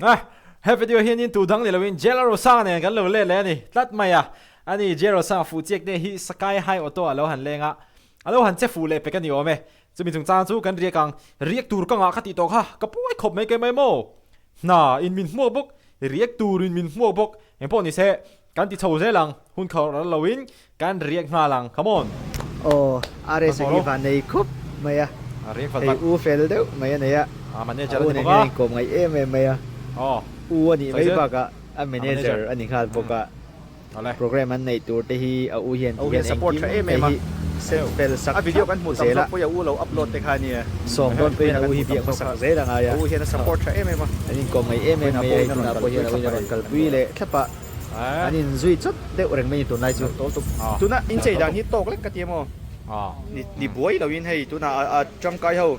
A, he video hianin tu dang ni loin Jailer Rosanga nen kan lo let leh a ni tlat mai a. Ani Jailer Rosanga fuh chiak te hi Sky High Auto a lo han leng a, a lo han che fuh leh pek a ni awm e. Chumi chungchang chu kan riak ang, riak tur ka ngah ka tih tawh kha, ka pawi khawp mai ke mai maw? Hna in min hmuak bawk, riak turin min hmuak bawk, engpawh ni se, Kan ti chho zel ang, hun kho ral lo in kan riak nghal ang, come on! Aw, RS hi van nei khup mai a, hei u fel deuh mai a nei a, a u nen hian inkawm ngaih em em mai a, u a nih mai bakah a manager a ni nghal bawk a, program an neih tur te hi a u hian ti hian engkim te hi set fel sak thlap zel a, sawm dawn pawhin a u hi biak hmasak zel a ngai a, an inkawm ngaih em em mai a, hei tunah pawh hian a u in a rawn kalpui leh thlap a. An in zui chawt deuh reng mai ni tunlai chu. Tuna in chei dan hi tawk lek ka ti emaw? Ni buai lo in hei tuna a tangkai ho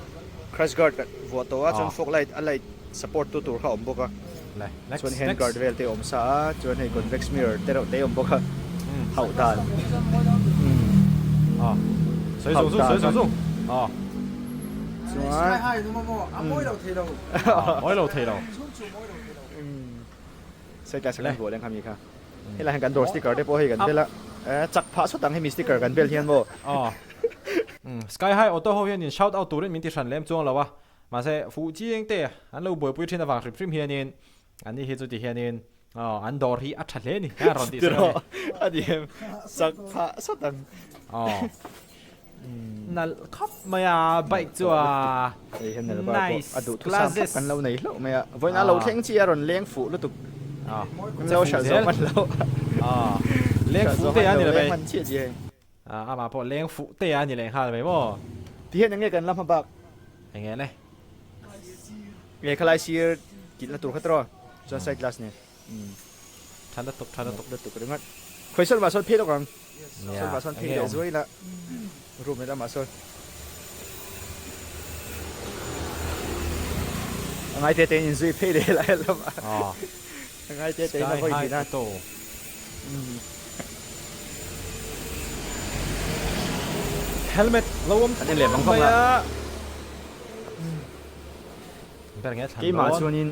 crash guard ka vuah tawh a chuan fog light a light support tu tur kha a awm bawk a chuan hand guard vel te a awm sa a chuan hei convex mirror te reuh te a awm bawk a hauh dan hauh dan chuan Side glass kan vuah leng kha mi kha. Helai hian kan dawr sticker te pawh hei kan bel a. Eh chak phah sawt ang hemi sticker kan bel hian maw. Aw. Sky High Auto ho hian in shout out turin min ti hran lem chuang lo a. Mahse fuh chiang te an lo buaipui thin avang hrim hrim hianin an ni hi chuti hianin aw an dawr hi a tha hle ni a rawn tih sak a ni. A ni em chak phah sawt ang. Aw. Nalh khawp mai a bike chu a nice glasses kan lo nei hlauh mai a vawiin a lo thleng chi a rawn leng fuh lutuk kan lo hralh zo hman lo leng fuh te a ni lo mai amah pawh leng fuh te a ni leh nghal mai maw ti hian enge kan la hma bak enge le nge khalai sir kilhna tur kha tiraw chuan side glass nen Tha lutuk tha lutuk. Lutuk ringawt. Khawi sawn mah sawn phei lawk ang. Sawn mah sawn phei leh zuai la. Room leh lamah sawn. A ngai te te in inzui phei leh lai lamah. A ngai te te in a vawi thin a. Helmet lo awm thlap mai a. Keimah chuanin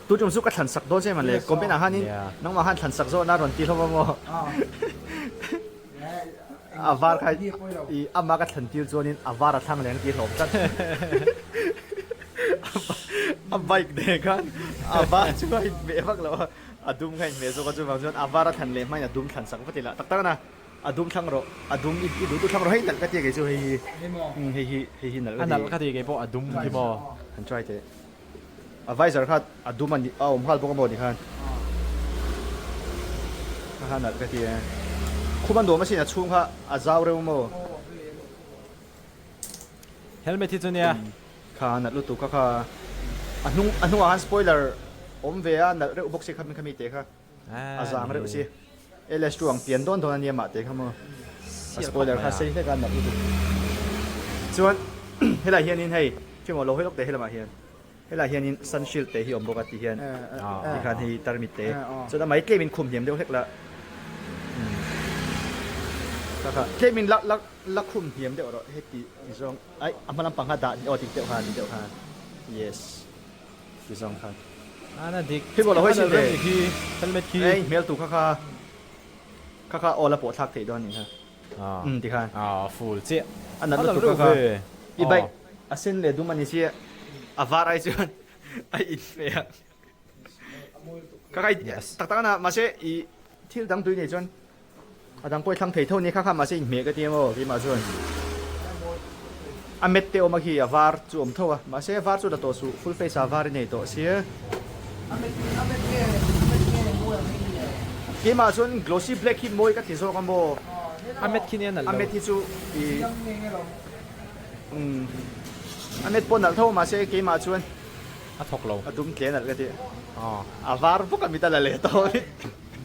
Tu tum chu ka thlan sak dawn che man le, comment ah khanin nangmah khan thlan sak zawhna rawn ti hlawm a maw? A var kha i ama ka thlan tir chuanin a var a thlang leng ti hlawm tlat. A bike nen khan a var chu a inhmeh vak lo a, a dum kha a inhmeh zawk a chuvang chuan a var a thlan leh hmain a dum thlan sak vat ila tak tak a na, a dum thlang rawh, a dum i duh duh thlang rawh hei nalh ka ti a kei chu hei hi, hei hi hei hi nalh ka ti. A nalh ka ti kei pawh a dum khi maw. Han try teh. A visor kha a dum a ni a awm nghal bawk a maw ni khan kha kha nalh ka ti e khum a nuam asin a chhung kha a zau reuh maw helmet hi chu nia kha nalh lutuk kha kha a hnung a hnungah khan spoiler awm ve a nalh reuh bawk si kha mi kha mi te kha a zang reuh si LS2 ang pian dawn dawn a nia mah te kha maw a spoiler kha sei hlek a nalh lutuk chuan helai hianin hei Khi maw lo hawi lawk teh helamah hian helaiah hianin sun shield te hi a awm bawk a ti hian ti khan hei tarmit te chuan amah hi tlem in khum hniam deuh hlek la kha kha tlem in la la la khum hniam deuh rawh heti ti zawng ai a hma lampang kha dah aw ti deuh khan ti deuh khan yes ti zawng khan ana dik khi maw lo hawi sin teh khi helmet khi ei hmel tu kha kha kha kha aw la pawh thlak theih dawn a nih kha. Umm ti khan. Aw full chiah. A nat lutuk kha kha. I bike a sen leh dum a ni sia a var ai chuan a in hmeh a. Kha kha i tak tak a na mahse i thil dang tui nei chuan a dang pawh i thlang thei tho a ni kha kha mahse in hmeh ka ti em aw keimah chuan. A met te awm a khi a var chu awm tho a mahse a var chu la tawh suh full face ah var i nei tawh sia. Keimah chuan glossy black hi mawi ka ti zawk a maw? A met khi nia nalh lo. A met hi chu i umm a met pawh nalh tho mahse keimah chuan a thawk lo. A dum tle nalh ka ti. A var bawk a mit a la leh tawh a ni.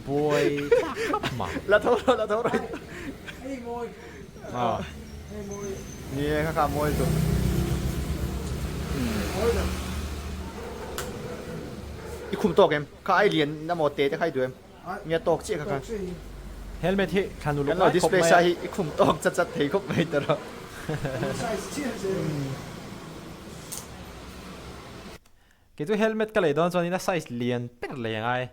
Buai thlak khap mah. La tho rawh la tho rawh. Ni e kha kha mawi lutuk. I khum tawk em? Kha ai lian na maw te te kha i duh em? Nia tawk chiah kha kha. Helmet hi thlan uluk lai khawp mai a. Kan lo display sa hi i khum tawk chat chat thei khawp mai ta rawh. Kei chu helmet ka lei dawn chuanin a size lian ber lei a ngai.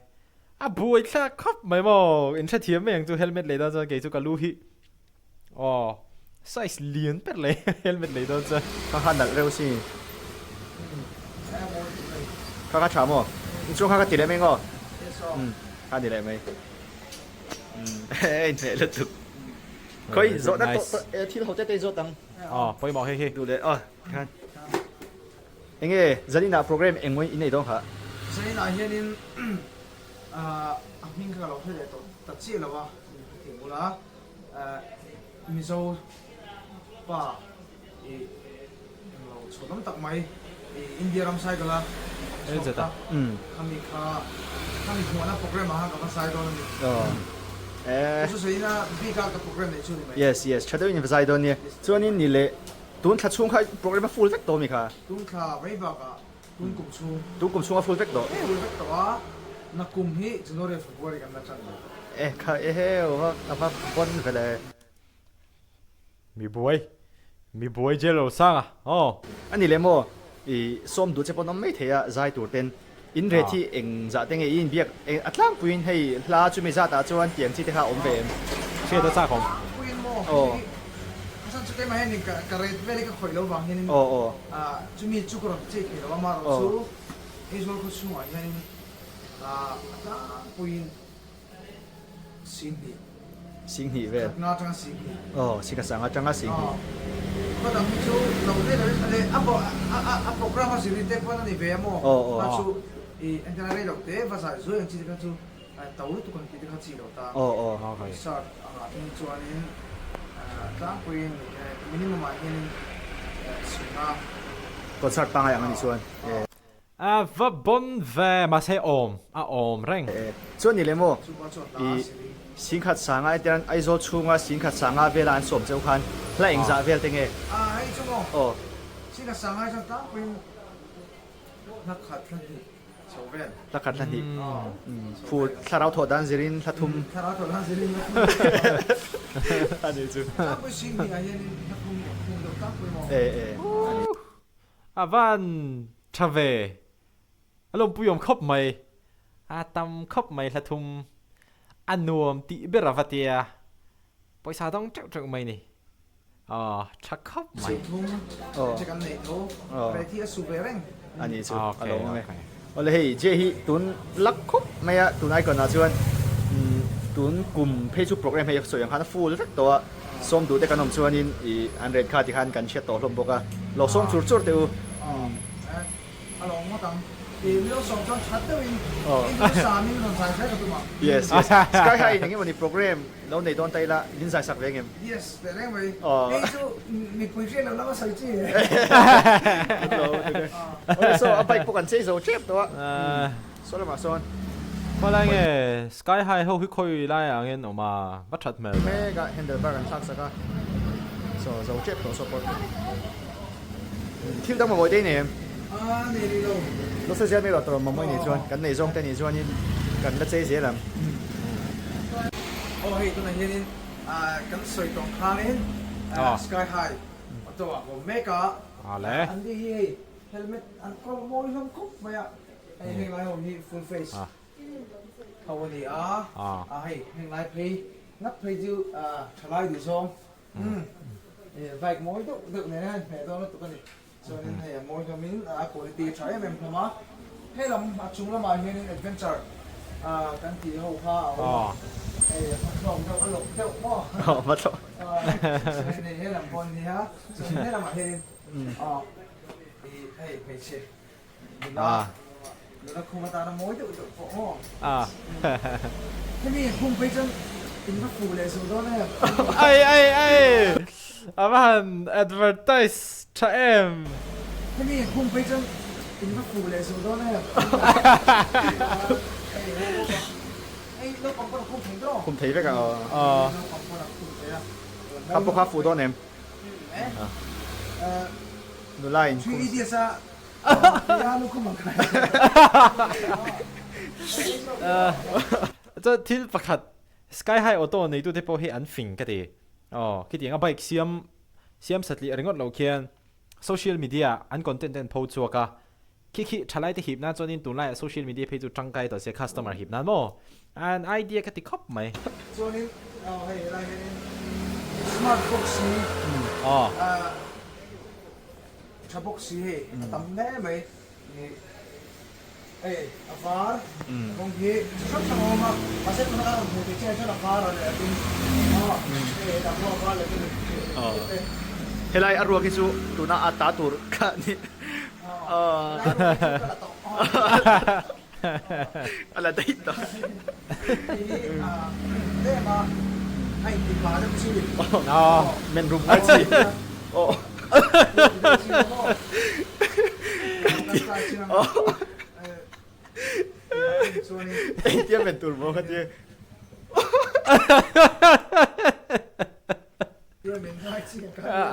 A buai thlak khawp mai maw? In hrethiam mai ang chu helmet lei dawn chuan kei chu ka lu hi aw size lian ber lei helmet lei dawn chuan. Kha kha nalh reuh si. Kha kha tha maw? Inchhung kha ka ti leh mai ngaw? Umm kha ni leh mai. Umm a inhmeh lutuk. Khawi zawhna tawh tawh thil ho te te i zawt ang. Aw pawimawh hei hi. Duh leh aw tikhan. Enge Zaninah program eng mawi in nei dawn kha? Zaninah hianin a hming kha ka lo hre leh tawh ta chiah lo a, min hre thei bul a, Mizo pa i englo chhuanawm tak mai i India ram cycle a awm chhuak ta, khami kha khami hmuahna program ah khan ka va zai dawn a ni. Chu chu Zaninah bik a ka program neih chu a ni mai. Yes yes, tha deuhin va zai dawn nia. Chuanin ni leh Tun thla chhung kha program a full vek tawh mi kha? Tun thla mai bakah tun kum chhung. Tun kum chhung a full vek tawh? E full vek tawh a, na kum hi January leh February kan la tan lo. E kha e heu a a va bon ve le. Mi buai, mi buai jail lo sang a aw. A ni le maw, i sawm duh che pawn awm mai thei a zai tur ten in ret hi eng zah te nge i inbiak a tlangpuiin hei hla chumi zat ah chuan tiang chi te kha a awm ve em? Hriat a chak awm. Tlangpuiin maw hei a chhan chu keimah hian ka ret vel hi ka khawih lo vang hianin chumi chu ka rawn chei thei lo a amaherawh chu Aizawl khaw chhungah hianin a tlangpuiin Singhnih. Singhnih vel. Khatna atanga Singhnih. Aw, Singha sang atanga Singhnih. Aw. Khaw dang hi chu lo nei lo in ale a a program a zir te pawn a ni ve a maw? Aw aw. Kha chu i engtin a rei lo te va zai zuai ang chi te kha chu to lutuk ang tih te kha chi lo ta. Aw aw. Concert angah te hi chuanin tlangpuiin minimum ah hianin Singha. Concert pangngai ang a nih chuan. A va bon ve, mahse awm a awm reng. Chuan ni le maw, i Singkhat sanga etiang Aizawl chhunga Singkhat sanga vela an sawm cheu khan hla engzah vel te nge? A hei chu maw, Aw. Singkhat sanga hi chuan tlangpuiin hla khat hla hnih chho vel. Hla khat hla hnih. Phu thlarau thawh dan zirin hla thum. Thlarau thawh dan zirin hla thum. A ni chu. Tlangpui Singhnih ah hianin hla thum thum deuh tlangpui maw? E e. A ni. A van tha ve. A lawmpui awm khawp mai. A tam khawp mai hla thum. A nuam tih ber a va tia. Pawisa dawng teuh teuh mai ni. Aw tha khawp mai. Suh thum che kan nei tho. Rei thi a su ve reng. A ni chu a lo awm e. Awle hei Jay hi tun lak khawp mai a tun icon ah chuan tun kum phei chu program hei sawi ang khan a full vek tawh a. Sawm duh te kan awm chuanin i an ren kha tikhan kan hriat tawh hlawm bawk a, lo sawm chur chur teh u. A lo ngawt ang. I lo sawm chuan that deuhin i duh samin rawn zai zel ka tum ang. Yes yes. Sky High in engemaw ni program lo nei dawn ta ila min zai sak ve ngem? Yes, teh reng mai. Hei chu mipui hriat loh lama sawi chi e. Awle saw a bike pawh kan chei zo tep tawh a. Saw lamah sawn. Khawi lai nge Sky High ho hi khawi lai ah nge an awm a, va that hmel ve. Mek a handle bar an thlak sak a, saw zo tep tawh saw pawh. Thil dang mamawih te i nei em? Aa nei rih lo. Lo sawi zel mai rawh tawh mamawih nei chuan kan nei zawng te nih chuanin kan la chei zel ang. Aw hei tunah hianin kan sawi tawng khanin Sky High auto ah ka awm mek a, an ni hi hei helmet an kawl mawi hlawm khawp mai a. Hei heng lai ho hi full face ho a ni a, a hei heng lai phei ngat phei chu thalai duh zawng bike mawi deuh deuh nen hian hmeh dawn lutuk a ni. Chuanin hei a mawi hlawmin a quality a tha em em hlawm a, he lam a chung lamah hianin adventure kan tih ho kha a awm a, hei a hmathlawk deuh a lawk deuh maw? Hmathlawk. Chuanin hei he lam pawh a ni a, chuanin he lamah hianin hei hmeichhe Nula, nula khum atana mawi deuh deuh pawh maw? Hemi khum phei chuan in va fuh leh zuh dawn em? Ai ai ai! A va han advertise tha em? Hemi khum phei chuan in va fuh leh zuh dawn em? Hei naupang pawn a khum thei dawn. Khum thei vek a aw. Naupang pawn a khum thei a. Kha pawh kha fuh dawn em? Nula in khum. Chuan thil pakhat Sky High Auto neitu te pawh hi an fing ka ti. Aw khitiang a bike siam siam satliah ringawt loh khian social media an content te an pho chhuak a. Khi khi thalai te hip nan chuanin tunlaiah social media phei chu tangkai tawh sia customer hip nan maw? An idea ka ti khawp mai. Chuanin aw hei helai hianin smart box hi tha bawk si hei a tam hle mai ih hei a var rawng hi chi hrang hrang a awm a mahse tuna kan rawn hmuh theih chiah chuan a var a leh a dum aw hei hetah pawh a var leh dum in Helai a ruak hi chu tuna a ta tur kha a ni. Helai ruak hi chu ka la tawh. A la daih tawh. Hei hi tlem a a inti pa deuh chi. Men rum ngai chi. Engtia men tur maw ka ti.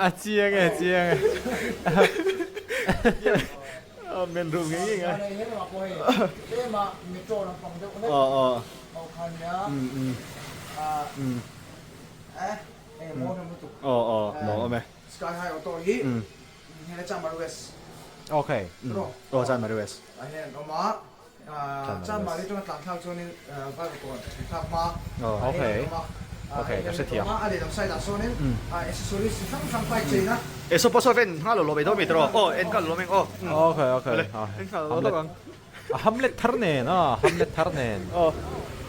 A chiang e, chiang e. Men rum nge nge ngai. Okay. Okay. Okay, ka hrethiam. E so paso ven nga lo lo bei do mi tro. Oh, en ka lo meng oh. Okay, okay. En ka lo lo ang. A hamlet thar nen a, hamlet thar nen. Oh.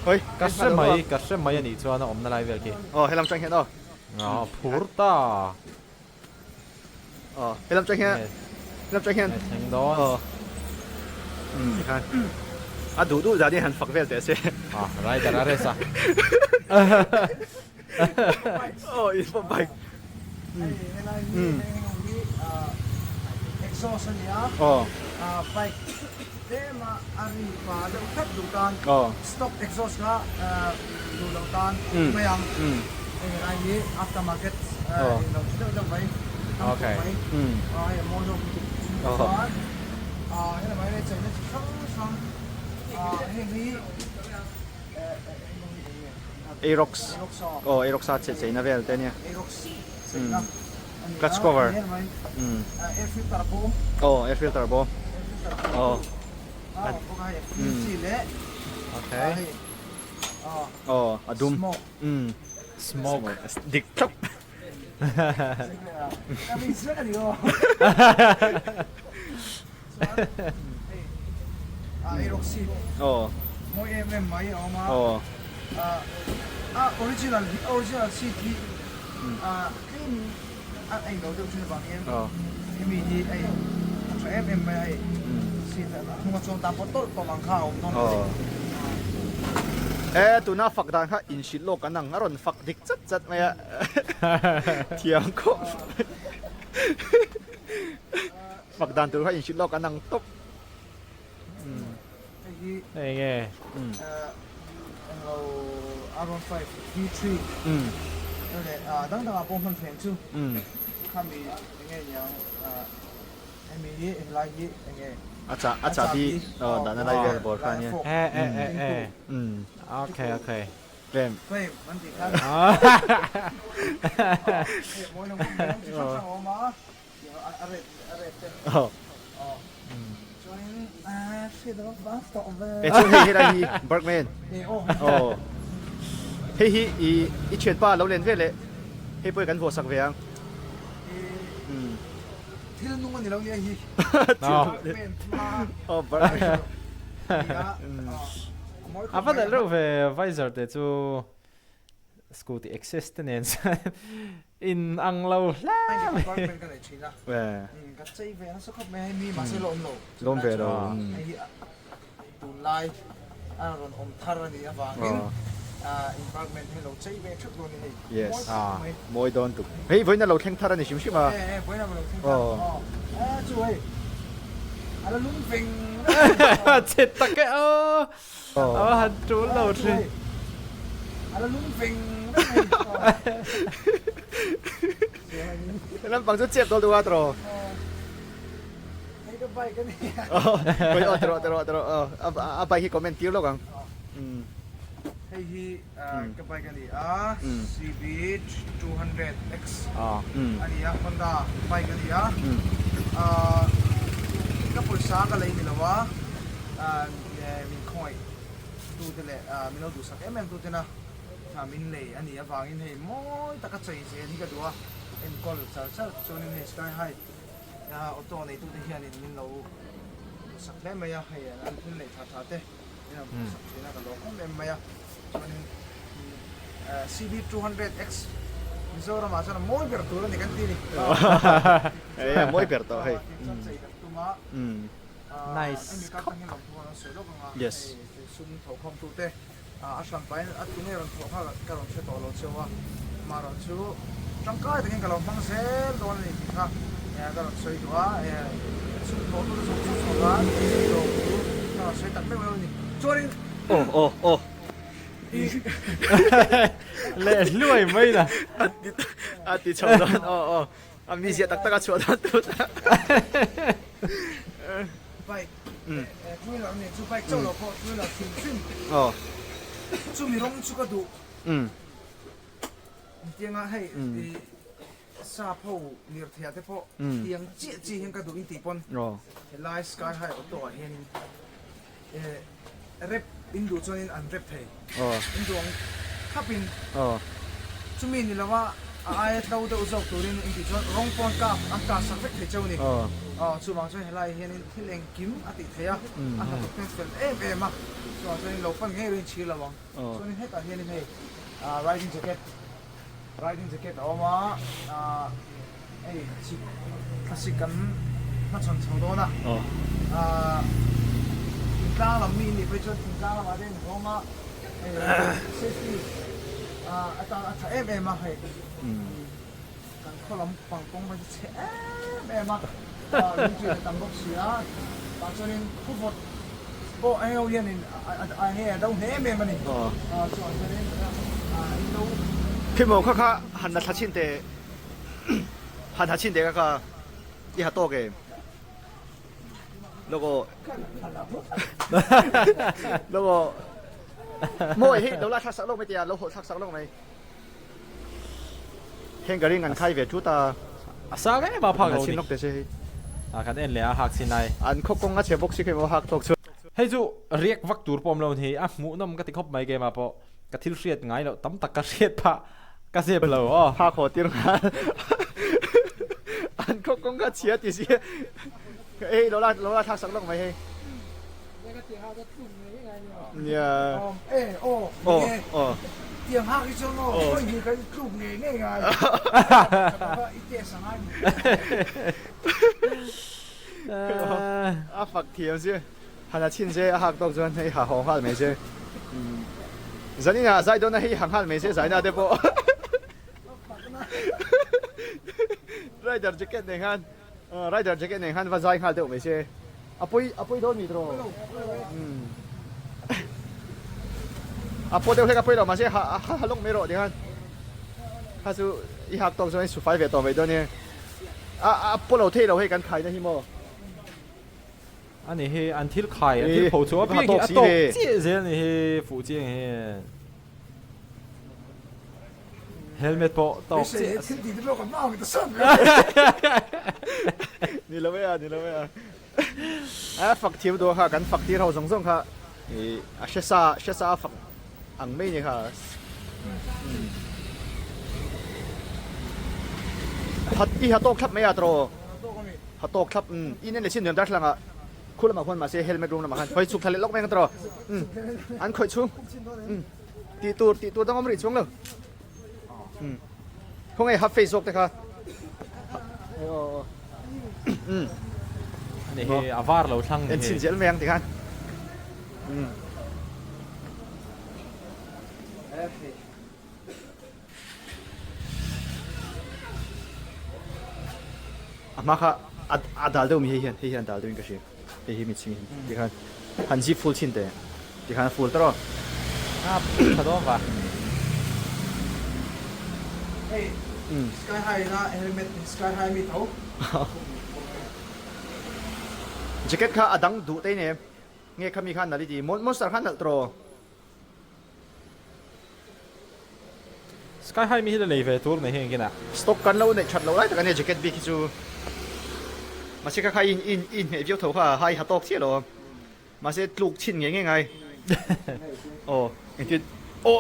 Hoi. Ka hre mai, ka hre mai anih chuan a awmna lai vel khi. Oh, helam chang hian oh. Ah, phur ta. Aw, helam tang hian helam tang hian thleng dawn. Aw. Um tikhan a duh duh zan hi han fak vel teh se. Ah, rider a race a. Aw, in pawh bike. Um. Exhaust a nia. Aw. Bike tlem a a ri pa deuh tlat duh tan. Aw. Stock exhaust kha duh loh tan mai ang. Hei helai hi after market in lo thi deuh deuh mai tam khawp mai hei a mawi hlawm lutuk chuan helamah hian cheina chi hrang hrang heng hi Aerox aw Aerox a cheina vel te ania Aerox cheina clutch cover air filter bawm aw air filter bawm aw okay aw a dum smoke smoke dik thlap aw aw aw E tuna fak dan kha inhrilh lawk an ang a rawn fak dik chat chat mai a thiam khawp mai fak dan tur kha inhrilh lawk an ang tawp. Hei nge A chah a chahbi aw dahna lai vel bawr kha ania. E e e e okay okay. Frame. E chuan hei helai hi Bergman. Aw. Hei hi i i thianpa lo len ve leh hei pawh hi kan vuahsak ve ang. Thil nung a ni lo nia hi. Aw Bergman. A va nalh reuh ve visor te chu scooty access te nen chuan in ang lo hle mai. Department ka nei thin a. Ka chei ve nasa khawp mai hei mi mahse la awm lo. La awm ve lo. Hei hi tunlai a rawn awm thar a nih avangin environment hi lo chei ve theuh dawn a ni hei. Yes. Mawi dawn tuk. Hei vawiin a lo thleng thar a ni hrim hrim a. E e vawiin a lo thleng thar. Aw. Chu hei a la lung veng Chhe tak e aw. A va han tul lo thin. A la lung veng reng hei. Lampang chu chep dawl duh a tiraw. Hei ka bike a ni. Aw tiraw tiraw tiraw a bike hi comment tir lawk ang. Hei hi ka bike a ni a CB 200X a ni a Honda bike a ni a. ka pawisa ka lei ni lo a, min khawngaih tute leh min lo duhsak em em tute na min lei a nih avangin hei mawi taka chei zel hi ka duh a, enkawl char char chuanin hei Sky High auto neitute hianin min lo duhsak hle mai a, hei an thil neih tha tha te min rawn duhsak thin a ka lawm em em mai a, chuanin CB 200X Mizoramah chuan a mawi ber tur a ni kan ti a ni. Hei a mawi ber tawh hei. Chuan chei kan tum a. Nice Hemi kal tang hi lawmthu an rawn sawi lawk ang a. Yes. Hei sum thawhkhawm tute a hran pahin a tunge rawn thawh kha ka rawn hre tawh lo cheu a. Amaherawh chu tangkai takin ka lo hmang zel dawn a ni tih kha ka rawn sawi duh a. Sum thawh tute zawng zawng chhuak a lawmthu ka rawn sawi tak meuh meuh a ni. Chuanin. Aw aw aw. Leh hluai mai la. A ti chho dawn aw aw. A mizia tak tak a chhuah dawn tut a. Bike two wheeler ania chu bike chauh lo pawh two wheeler hrim hrim. Aw. Chumi rawng chu ka duh. Engtianga hei i sap ho lirthei ah te pawh tiang chiah chiah hian ka duh in tih pawn helai sky high auto ah hianin rep in duh chuanin an rep thei in duh ang khapin chumi ni lova a aia tlo deuh zawk turin in tih chuan rawng pawn kap an kah sak vek thei cheu a ni. Chuvang chuan helai hianin thil engkim a tih theih a, a hnathawk ten fel em em a, chuvang chuanin lo pan ngei rin chhir lo ang. Chuanin hetah hianin hei riding jacket riding jacket a awm a, hei chhip thlasik kan hmachhawn chho dawn a, thingtlang lam mi nih phei chuan thingtlang lamah te inhawng a, hei safety atan a tha em em a hei kan khaw lam pang kawng phei chu chhe em em a, lungṭin a tam bawk si a, tah chuanin khawvawt pawh hei ho hianin hei a do hle em em a ni, chuan chuanin in lo. Khimaw kha kha han la thla chhin teh. Han ha chhin teh ka kha i ha tawk em logo logo mawi hi lo la thlak sak lawk mai tia lo hawh thlak sak lawk mai heng ka ring an khai ve thut a a sang em a phak lo ni lawk te se hei a kan en leh a hak chin lai an khaw kawng a chhe bawk si khi maw hak tawk chu hei chu riak vak tur pawh awm lo ni a hmuhnawm ka ti khawp mai game ah pawh Ka thil hriat ngai loh tam tak ka hriat phah ka zep lo aw. Phak haw tir nghal an khaw kawng kha chhia ti si hei lo la lo la thlak sak lawk mai hei. Nia. E aw aw aw. Tiang hak hi chuan aw khawi hi kan tluk ngei ngei ngai. I test a ngai ni. A fak thiam si. Han a chhin se a hak tawk chuan hei ha haw nghal mai se. Zanin ah zai dawn a hei ha nghal mai se zaina te pawh. Rider jacket nen khan rider jacket nen khan va zai nghal deuh mai se. A pawi a pawi dawn mi tawh. A paw deuh hlek a pawi lo mahse ha ha lawk mai rawh tikhan. Kha chu i hak tawk chuan i su fai ve tawh mai dawn e. A a paw lo thei lo hei kan khaina hi maw. A ni hi an thil khai an thil pho chhuah apiang hi a tawk chiah zel a ni hi fuh chiang hi helmet pawh tawk chiah ni lo e a ni lo e a a fak thiam duh kha kan fak tir ho zawng zawng kha i a hre sa hre sa a fak ang mai ni kha hat i ha tawk thlap mai a tawh. Ha tawk thlap umm in en leh chin nuam darthlalang ah khu lamah khuan mahse helmet room lamah khan hawi chhuk thla leh lawk mai ang tawh umm an khawih chhung umm tih tur tih tur dang awm rih chuang lo umm khawnge half face zawk te kha umm ani hi a var lo thlang en chhin zel mai ang tikhan umm. A hma kha a dal deuh mi hei hian hei hian a dal deuh in ka hria hei hi mitchhing hi tikhan han zip full chhin teh tikhan a full tawrh aw. A tha dawn va. Hei sky high na helmet in sky high mi tho. Jacket kha a dang duh te nem nge khami kha nalh i ti monster kha nalh tawrh aw. Sky High mi hi la lei ve tur nei hi engkin ah. Stock kan lo neih that loh lai tak ania jacket bik hi chu. Mahse kha kha i in i inhmeh viau tho kha a i ha tawk chiah lo a. Mahse tluk chhin ngei ngei ngai. Aw engtin aw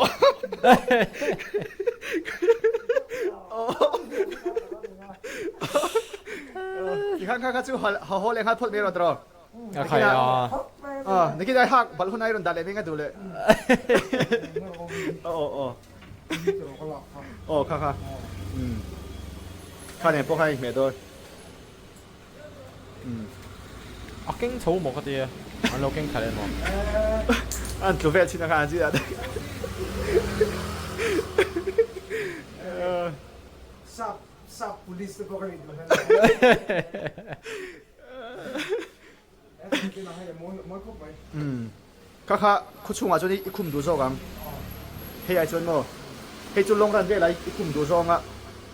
Tikhan kha kha chu ha haw leh nghal phawt mai rawh tiraw. A khai a. Aw nikin ai hak balh hun ai rawn dah leh mai nga duh leh. Aw aw. Aw kha kha. Kha nen pawh khan inhmeh dawn. A keng chho maw ka ti e, an lo keng khalh em aw. An tlu vel chin a khan an zir a. Sap sap police te pawh ka nih duh hmel. Kha kha khaw chhungah chuan i khum duh zawk ang. Hei ai chuan maw? Hei chu long run velah i khum duh zawng a,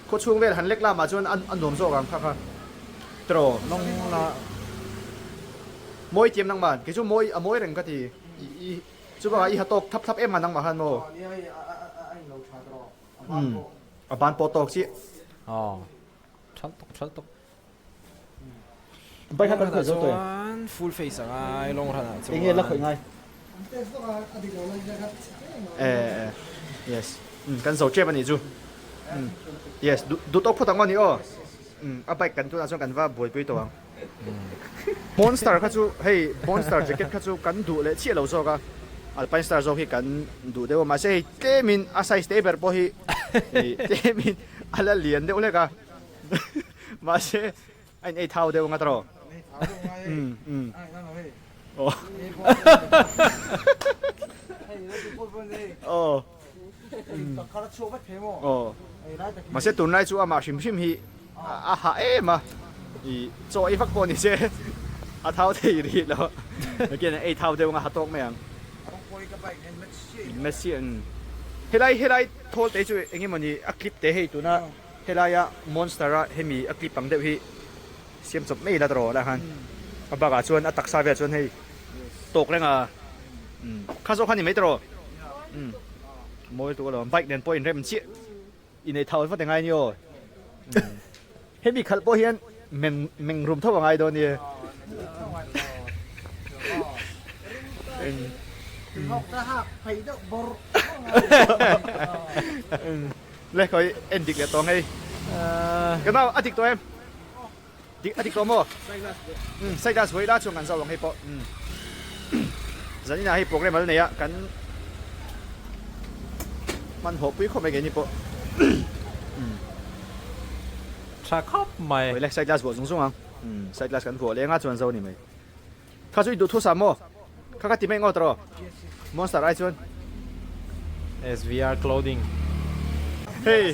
khaw chhung vel han lek lamah chuan a nuam zawk ang kha kha. Tiraw? Long la. Mawi tiam nangman, kei chu mawi a mawi reng ka ti. I chuvangah i ha tawk thap thlap em a nangmah khan maw? A ban pawh tawk chiah. Aw, thalh tawk thalh tawk. Bike kha kan khawih zo tawh em? Chuan full face a ngai long run ah chuan. Enge la khawih ngai? Eh eh yes um kan zo tep anih chu um yes duh tawk phawt ang aw ni aw um a bike kan tunah chuan kan va buaipui tawh ang Monster kha chu hei Monster jacket kha chu kan duh leh chiah lo zawk a Alpine Star zawk hi kan duh deuh a mahse hei tlemin a size te ber pawh hi tlemin a la lian deuh hlek a. Mahse a in ei thau deuh ngat rawh. Um um. Aw. Aw. Aw. Mahse tunlai chu amah hrim hrim hi a hah em a. I chaw ei vak pawh ni se a thau thei rih lo. Again ei thau deuh anga ha tawk mai ang. Messi an helai helai thawl te chu engemawni a clip te hei tuna Helaia monster a hemi a clip ang deuh hi siam chawp mai ila tawh lah khan a bakah chuan a taksa velah chuan hei tawk reng a kha zawk kha ni mai tawh mawi lutuk alawm bike nen pawh inrem chiah inei thau vat angai ni aw hemi khalh pawh hian meng meng rum tho angai dawn nia. Le khawi en dik leh tawh ang hei. Ka nau a dik tawh em? Dik a dik tawh maw? Um side glass vawi la chuan kan zau ang hei pawh. Um zaninah hei program al nei a kan hmanhmawh pui khawp mai keini pawh. Um tha khawp mai. Vawi le side glass vuah zung zung ang. Um side glass kan vuah leng a chuan zo ni mai. Kha chu i duh thu sa maw? Kha ka ti mai ngawt rawh. Monster ai chuan. SVR clothing. Hei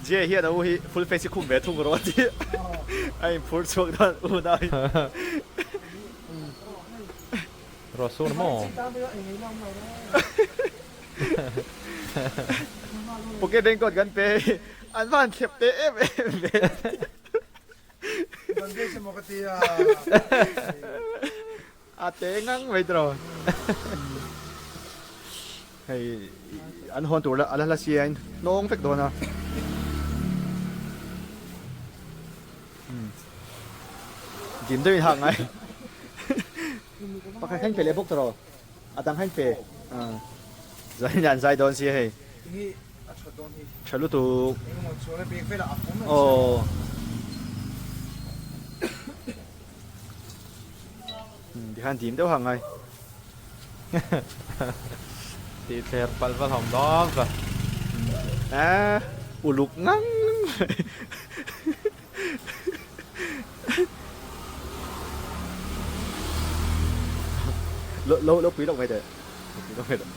Jay hian a u hi full face hi khum ve thung rawh a ti. A in phur chhuak dan u nau hi. Rawh sur maw? Pocket raincoat kan pe hei. An van thlep teh em em ve. A te ngang mai tiraw. Hei an hawn tur a la hla si a in hnawng vek dawn a. Dim deuhin hak ngai. Pakhat kha in pe leh bawk tiraw. A dang kha in pe. Zanin an zai dawn si a hei. A tha dawn hi. Tha lutuk. Engemaw chuan a bag velah a pawm reng Aw. Tikhan dim deuh ha ngai. Tih thler palh va hlawm dawn va. Eh, uluk ngang. Lo lo pui loh mai teh. Lo pui loh mai teh.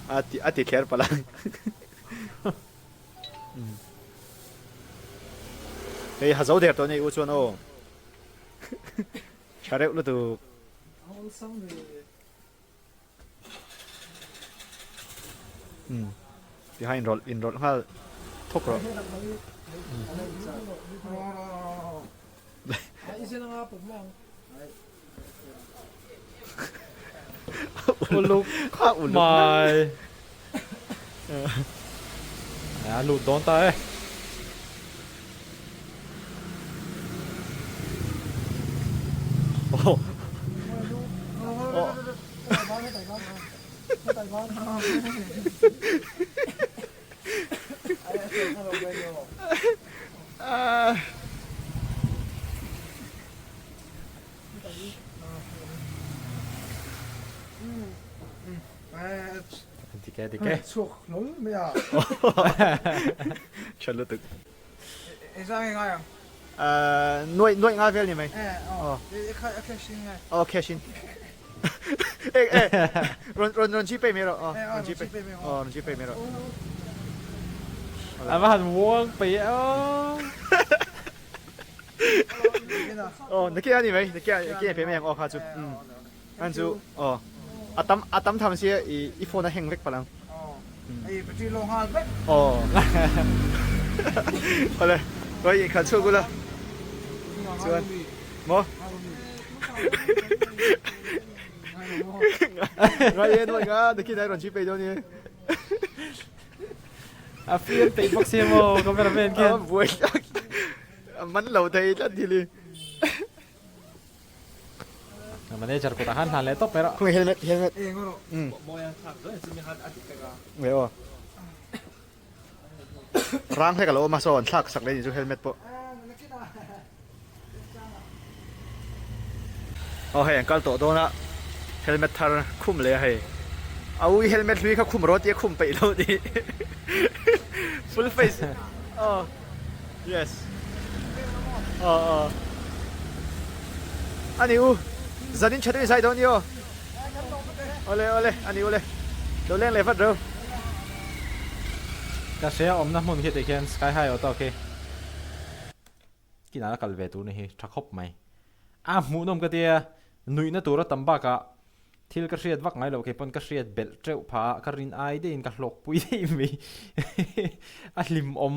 A ti a ti thler palh a. Hei ha zo der tawh nei u chuan aw. Tha reuh lutuk. Umm ti khan inrawlh inrawlh nghal thawk rawh. Uluk khawp mai. A lut dawn ta e. Dik e, dik e. Chhuak hlawl mai a. Tha lutuk. Engzah nge ngai ang? Nuaih nuaih nga vel ni mai. Aw. A cash in nge? Aw cash in. Eh eh rawn rawn rawn gpay mai rawh. Aw rawn gpay. Aw rawn gpay mai rawh. A va han uang peih e aw. Aw nakin a ni mai nakin nakin a pe mai ang aw kha chu. An chu aw a tam a tam tham sia i i phone a heng vek palh ang. Aw battery low nghal vek. Aw awle kawih in khalh chhuak ula chuan maw ngai e nuaih nga nakin a rawn chhi peih dawn ni. A fiam peih bawk sia maw cameraman khian. A buai tlat a man lo thei tlat thil hi. Manager kutah khan hlan leh tawp mai rawh. Khawnge helmet helmet. Umm. Nge aw. Rang hlek alo awm a saw an thlak sak leh ni chu helmet pawh. Aw hei an kal tawh dawn a helmet thar khum leh a hei. A ui helmet hlui kha khum rawh tia khum peih lo ni. Full face. Aw. Yes. Aw aw. Ani u. Zanin tha deuhin zai dawn i aw. Awle awle ani ule. Lo leng leh vat reu. Ka hria awmna hmun khi tikhian sky high auto khi kinah la kal ve tur ni hi tha khawp mai. A hmuhnawm ka tia nuihna tura tam bakah Thil ka hriat vak ngai loh kei pawn ka hriat belh teuh phah a, ka rin ai deuhin ka hlawkpui daih mai. A hlimawm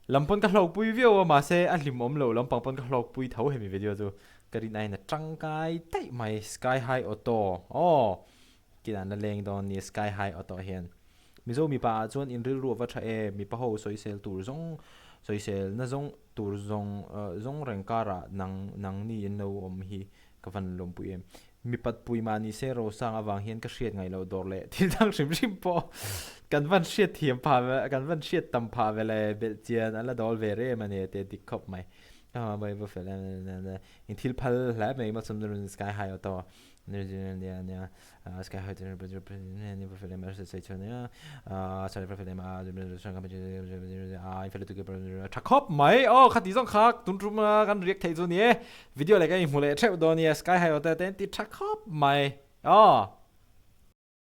lam pawn ka hlawkpui viau a mahse a hlimawm loh lampang pawn ka hlawkpui tho hemi video chu ka rin aiin a tangkai daih mai. Sky High Auto aw kinah an la leng dawn nia Sky High Auto hian. Mizo mipa ah chuan in rilru a va tha em, mipa ho sawisel tur zawng sawisel na zawng tur zawng zawng reng karah nang nangni in lo awm hi ka van lawmpui em. Mipat pui mah ni se Rosang avang hian ka hriat ngaih loh dawr leh thil dang hrim hrim pawh kan van hriat thiam phah ve kan van hriat tam phah ve le belh chian a la dawl ve rem a ni tih a dik khawp mai. Ka hma bai va fel in thil phal hle mai maw chum run sky high auto nia nia sky high va fel em tha khawp mai aw khati zawng kha tun tum a kan riak theih chu ni e. Video leh ka inhmu leh theuh dawn nia Sky High Hotel te an ti tha khawp mai aw.